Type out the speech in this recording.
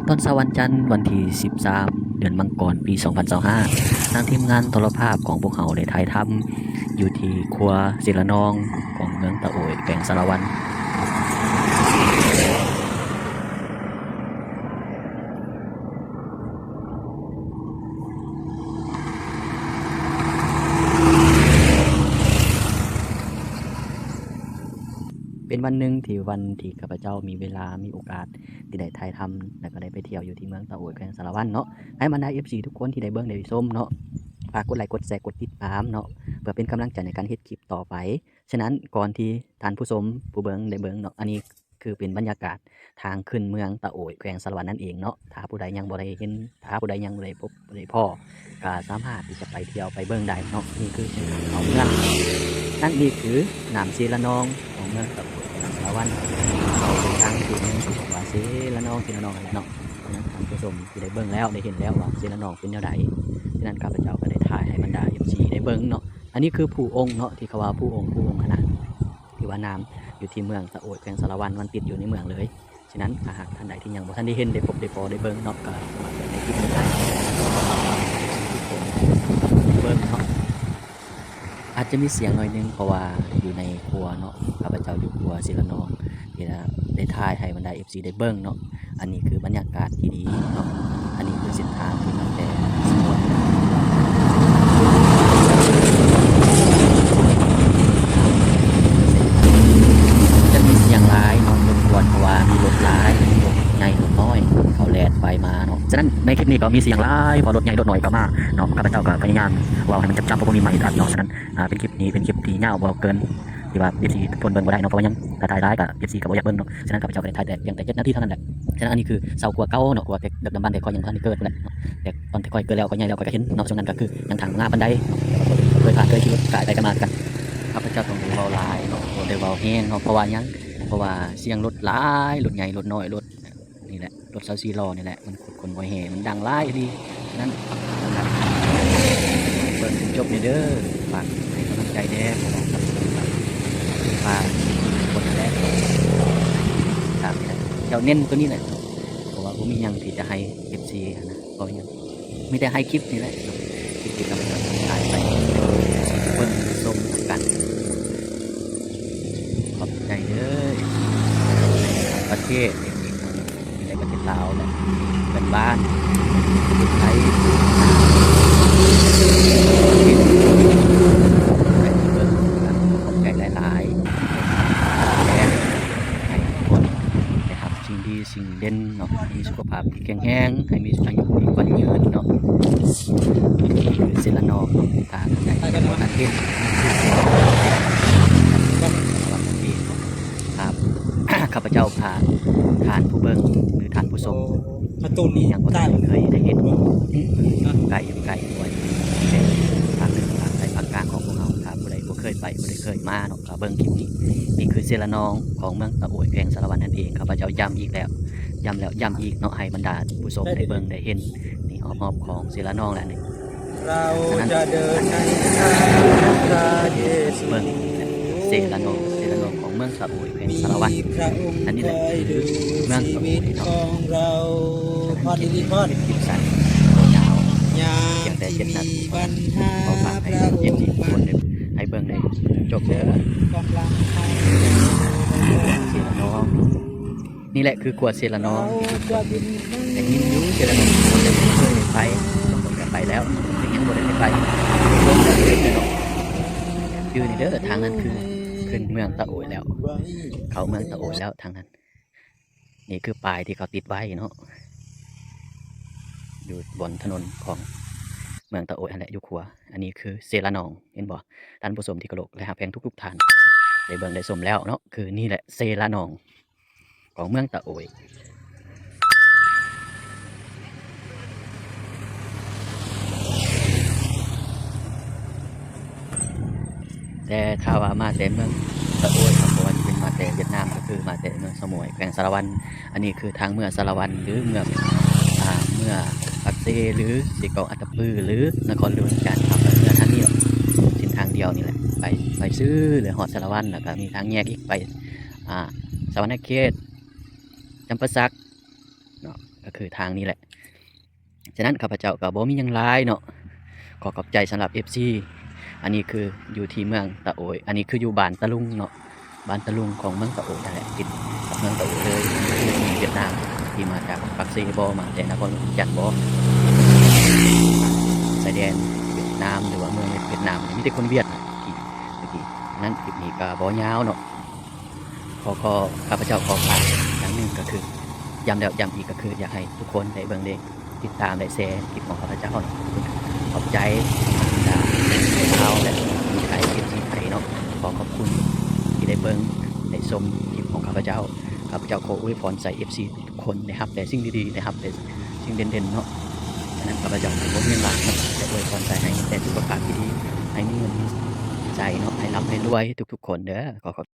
ຕອນເຊົ້າວັນຈັນ ວັນທີສິບສາມ ເດືອນມັງກອນ ປີສອງພັນຊາວຫ້າ ທາງທີມງານໂທລະພາບຂອງພວກເຮົາໄດ້ຖ່າຍທຳຢູ່ທີ່ຂົວເຊລະນອງ ຂອງເມືອງຕາໂອຍ ແຂວງສາລະວັນ. ເປັນວັນໜຶ່ງທີ່ ວັນທີ່ຂ້າພະເຈົ້າມີເວລາ ມີໂອກາດທີ່ໄດ້ຖ່າຍທຳ ແລ້ວກໍໄດ້ໄປທ່ຽວຢູ່ທີ່ເມືອງຕາໂອຍ ແຂວງສາລະວັນເນາະ. ໃຫ້ບັນດາເອັຟຊີທຸກຄົນທີ່ໄດ້ເບິ່ງໄດ້ຊົມເນາະ ຝາກກົດໄລກົດແຊກົດຕິດຕາມເນາະ ເພື່ອເປັນກຳລັງໃຈໃນການເຮັດຄລິບຕໍ່ໄປ. ສະນັ້ນ ກ່ອນທີ່ທ່ານຜູ້ຊົມຜູ້ເບິ່ງໄດ້ເບິ່ງເນາະ ອັນນີ້ ຄືເປັນບັນຍາກາດທາງຂຶ້ນເມືອງຕາໂອຍ ແຂວງສາລະວັນນັ້ນເອງເນາະ. ຖ້າຜູ້ໃດຍັງບໍ່ໄດ້ເຫັນ ຖ້າຜູ້ໃດຍັງບໍ່ໄດ້ພົບ ບໍ່ໄດ້ພໍ້ ກໍສາມາດທີ່ຈະໄປທ່ຽວໄປເບິ່ງໄດ້ເນາະ. ນີ້ຄືເສັ້ນທາງເຂົ້າເມືອງ ນັ້ນນີ້ຄືນ້ຳເຊລະນອງຂອງເມືອງຕາໂອຍ ແຂວງສາລະວັນ. ເຂົ້າເສັ້ນທາງທີ່ເມືອງທີ່ບອກວ່າເຊລະນອງ ເຊລະນອງນັ້ນແຫຼະເນາະ. ສະນັ້ນທ່ານຜູ້ຊົມທີ່ໄດ້ເບິ່ງແລ້ວ ໄດ້ເຫັນແລ້ວວ່າເຊລະນອງເປັນແນວໃດ ສະນັ້ນຂ້າພະເຈົ້າກໍໄດ້ຖ່າຍໃຫ້ບັນດາເອັຟຊີໄດ້ເບິ່ງເນາະ. ອັນນີ້ຄືພູອົງເນາະ ທີ່ເຂົາວ່າພູອົງ ພູອົງຫັ້ນນະ ທີ່ວ່ານ້ຳຢູ່ທີ່ເມືອງຕາໂອຍ ແຂວງສາລະວັນ ມັນຕິດຢູ່ໃນເມືອງເລີຍ. ສະນັ້ນ ຖ້າຫາກທ່ານໃດທີ່ຍັງບໍ່ທັນໄດ້ເຫັນ ໄດ້ພົບໄດ້ພໍ້ ໄດ້ເບິ່ງເນາະ ກໍສາມາດເບິ່ງໃນຄລິບນີ້ໄດ້ເບິ່ງເນາະ. ອາດຈະມີສຽງໜ້ອຍໜຶ່ງ ເພາະວ່າຢູ່ໃນຂົວເນາະ ຂ້າພະເຈົ້າຢູ່ຂົວເຊລະນອງ ທີ່ໄດ້ຖ່າຍໃຫ້ບັນດາເອັຟຊີໄດ້ເບິ່ງເນາະ. ອັນນີ້ຄືບັນຍາກາດທີ່ດີເນາະ. ອັນນີ້ຄືເສັ້ນທາງທີ່ມາແຕ່ສະໝວນ ຈະມີສຽງຫຼາຍເນາະ ລົບກວນ ເພາະວ່າມີລົດຫຼາຍ ມີລົດໃຫຍ່ລົດນ້ອຍ ເຂົາແລ່ນໄປມາເນາະ. ສະນັ້ນໃນຄລິບນີ້ກໍມີສຽງຫຼາຍ ເພາະລົດໃຫຍ່ລົດນ້ອຍກໍມາເນາະ. ຂ້າພະເຈົ້າກໍພະຍາຍາມເວົ້າໃຫ້ມັນຈຳໆ ເພາະບໍ່ມີໄມອັດເນາະ. ສະນັ້ນ ອ່າ ເປັນຄລິບນີ້ເປັນຄລິບທີ່ຍາວ ບໍ່ເກີນທີ່ວ່າເອັຟຊີທຸກຄົນເບິ່ງບໍ່ໄດ້ເນາະ ເພາະວ່າຍັງ ຖ້າຖ່າຍຫຼາຍກໍເອັຟຊີກໍບໍ່ຢາກເບິ່ງເນາະ. ສະນັ້ນ ຂ້າພະເຈົ້າກໍໄດ້ຖ່າຍແຕ່ພຽງແຕ່ເຈັດນາທີເທົ່ານັ້ນແຫຼະ. ສະນັ້ນ ອັນນີ້ຄືເສົາຂົວເກົ່າເນາະ ຂົວແຕ່ດຶກດຳບັນ ແຕ່ຂ້ອຍຍັງບໍ່ທັນໄດ້ເກີດພຸ້ນແຫຼະ. ແຕ່ຕອນທີ່ຂ້ອຍເກີດແລ້ວ ຂ້ອຍໃຫຍ່ແລ້ວ ຂ້ອຍກໍເຫັນເນາະ. ຊ່ວງນັ້ນກໍຄືຍັງທາງງາມປານໃດ ແຕ່ວ່າຂ້ອຍເຄີຍຜ່ານ ເຄີຍຂີ່ລົດກາຍໄປກາຍມາຄືກັນ. ຂ້າພະເຈົ້າຕ້ອງໄດ້ເວົ້າຫຼາຍເນາະ ບໍ່ໄດ້ເວົ້າແຮງເນາະ ເພາະວ່າຫຍັງ ເພາະວ່າສຽງລົດຫຼາຍ ລົດໃຫຍ່ລົດນ້ອຍ ລົດ ນີ້ແຫຼະ ລົດຊາວສີ່ລໍ້ນີ້ແຫຼະ ມັນຂຸດຄົ້ນບໍ່ແຮ່ ມັນດັງຫຼາຍອີ່ຫຼີ. ສະນັ້ນ ເບິ່ງຈົນຈົບແດ່ເດີ ຝາກໃຫ້ກຳລັງໃຈແດ່ ເພາະວ່າຂ້າພະເຈົ້າ ເຈົ້າເນັ້ນຕົວນີ້ແຫຼະ ເພາະວ່າບໍ່ມີຫຍັງທີ່ຈະໃຫ້ເອັຟຊີຫັ້ນນະ ບໍ່ມີຫຍັງ ມີແຕ່ໃຫ້ຄລິບນີ້ແຫຼະ ຄລິບທີ່ຂ້າພະເຈົ້າຖ່າຍໄປ ເບິ່ງຊົມນຳກັນ. ຂອບໃຈເດີ ປະເທດ ໃນປະເທດລາວ ແລະ ເພື່ອນບ້ານ ປະເທດໄທ ຂອບໃຈຫຼາຍໆ ແລະ ໃຫ້ທຸກຄົນໄດ້ຮັບສິ່ງດີ ສິ່ງເດັ່ນເນາະ ມີສຸຂະພາບທີ່ແຂງແຮງ ໃຫ້ມີອາຍຸມີຂວັນຍືນເນາະ. ເຊລະນອງ ຖ້າທ່ານໃດຍັງບໍ່ທັນເຫັນ ຄັບ ຂ້າພະເຈົ້າພາທ່ານຜູ້ເບິ່ງ ຫຼື ທ່ານຜູ້ຊົມ ຍັງບໍ່ທັນເຄີຍໄດ້ເຫັນ ໃກ້ ໃກ້ ພາກເໜືອ ພາກໃຕ້ ພາກກາງຂອງພວກເຮົາ ຖ້າຜູ້ໃດບໍ່ເຄີຍໄປ ບໍ່ໄດ້ເຄີຍມາເນາະ ກໍເບິ່ງຄລິບນີ້. ນີ້ຄືເຊລະນອງຂອງເມືອງຕາໂອຍ ແຂວງສາລະວັນນັ້ນເອງ. ຂ້າພະເຈົ້າຢ້ຳອີກແລ້ວ ຢ້ຳແລ້ວຢ້ຳອີກເນາະ ໃຫ້ບັນດາຜູ້ຊົມໄດ້ເບິ່ງໄດ້ເຫັນ ນີ້ຮອບໆຂອງເຊລະນອງແລ້ວນີ້. ເຮົາຈະເດີນໃນທາງພຣະເຢຊູ. ເບິ່ງເຊລະນອງ ເຊລະນອງຂອງເມືອງຕາໂອຍ ແຂວງສາລະວັນ. ອັນນີ້ແຫຼະຄືເມືອງຕາໂອຍເນາະ. ເປັນຄລິບສັ້ນ ຍາວ ພຽງແຕ່ເຈັດນາທີເທົ່ານັ້ນ ຂໍຝາກໃຫ້ເອັຟຊີທຸກຄົນໄດ້ ໃຫ້ເບິ່ງໄດ້ຈົນຈົບເດີ. ເຊລະນອງ ນີ້ແຫຼະຄືຂົວເຊລະນອງ ໄດ້ຍິນຢູ່ເຊລະນອງ ແຕ່ບໍ່ເຄີຍໄປ ຕ້ອງໄດ້ໄປແລ້ວ ຍັງບໍ່ໄດ້ໄປ ຄືນີ້ເດີ ທາງນັ້ນຄືຂຶ້ນເມືອງຕາໂອຍແລ້ວ ເຂົ້າເມືອງຕາໂອຍແລ້ວທາງນັ້ນ. ນີ້ຄືປ້າຍທີ່ເຂົາຕິດໄວ້ເນາະ ຢູ່ບົນຖະໜົນຂອງເມືອງຕາໂອຍຫັ້ນແຫຼະ ຢູ່ຂົວ. ອັນນີ້ຄືເຊລະນອງ ເຫັນບໍ່ ທ່ານຜູ້ຊົມທີ່ເຄົາລົບ ແລະ ຮັກແພງທຸກໆທ່ານ ໄດ້ເບິ່ງໄດ້ຊົມແລ້ວເນາະ ຄືນີ້ແຫຼະເຊລະນອງຂອງເມືອງຕາໂອຍ. ແຕ່ຖ້າວ່າມາແຕ່ເມືອງຕາໂອຍເນາະ ບໍ່ວ່າຈະເປັນມາແຕ່ຫວຽດນາມ ກໍຄືມາແຕ່ເມືອງສະໝວຍ ແຂວງສາລະວັນ. ອັນນີ້ຄືທາງເມືອງສາລະວັນ ຫຼື ເມືອງ ອ່າ ເມືອງປາກເຊ ຫຼື ເຊກອງ ອັດຕະປື ຫຼື ນະຄອນຫຼວງວຽງຈັນ ເຮົາກໍເມືອທາງນີ້ແຫຼະ ເສັ້ນທາງດຽວນີ້ແຫຼະ ໄປ ໄປຊື່ເລີຍ ຮອດສາລະວັນ ແລ້ວກໍມີທາງແຍກອີກໄປ ອ່າ ສະຫວັນນະເຂດ ຈຳປາສັກ ເນາະ ກໍຄືທາງນີ້ແຫຼະ. ສະນັ້ນຂ້າພະເຈົ້າກໍບໍ່ມີຫຍັງຫຼາຍເນາະ ຂໍຂອບໃຈສຳລັບເອັຟຊີ. ອັນນີ້ຄືຢູ່ທີ່ເມືອງຕະໂອຍ ອັນນີ້ຄືຢູ່ບ້ານຕະລຸງເນາະ ບ້ານຕະລຸງຂອງເມືອງຕະໂອຍຫັ້ນແຫຼະ ຕິດກັບເມືອງຕະໂອຍເລີຍ. ຄືມີຫວຽດນາມທີ່ມາຈາກປາກເຊບໍ ມາແຕ່ນະຄອນຫຼວງວຽງຈັນບໍ ຊາຍແດນຫວຽດນາມ ຫຼືວ່າເມືອງຫວຽດນາມ ມີແຕ່ຄົນຫວຽດທີ່ ທີ່ນັ້ນ. ຄລິບນີ້ກໍບໍ່ຍາວເນາະ ຂໍ ຂໍ ຂ້າພະເຈົ້າຂໍຝາກຢ່າງໜຶ່ງກໍຄື ຢ້ຳແລ້ວຢ້ຳອີກ ກໍຄືຢາກໃຫ້ທຸກຄົນໄດ້ເບິ່ງ ໄດ້ຕິດຕາມ ໄດ້ແຊຄລິບຂອງຂ້າພະເຈົ້າເນາະ. ຂອບໃຈ ທາງລາວ ແລະ ຄົນໄທ ເອັຟຊີ ໄທເນາະ ຂໍຂອບຄຸນທີ່ໄດ້ເບິ່ງໄດ້ຊົມຄລິບຂອງຂ້າພະເຈົ້າ. ຂ້າພະເຈົ້າຂໍອວຍພອນໃສ່ເອັຟຊີທຸກຄົນ ໄດ້ຮັບແຕ່ສິ່ງດີໆ ໄດ້ຮັບແຕ່ສິ່ງເດັ່ນໆເນາະ. ສະນັ້ນຂ້າພະເຈົ້າກໍບໍ່ມີຫຍັງຫຼາຍເນາະ ແຕ່ອວຍພອນໃສ່ໃຫ້ມີແຕ່ສຸຂະພາບທີ່ດີ ໃຫ້ມີເງິນມີໃຈເນາະ ໃຫ້ລ່ຳໃຫ້ລວຍທຸກໆຄົນເດີ. ຂໍຂອບ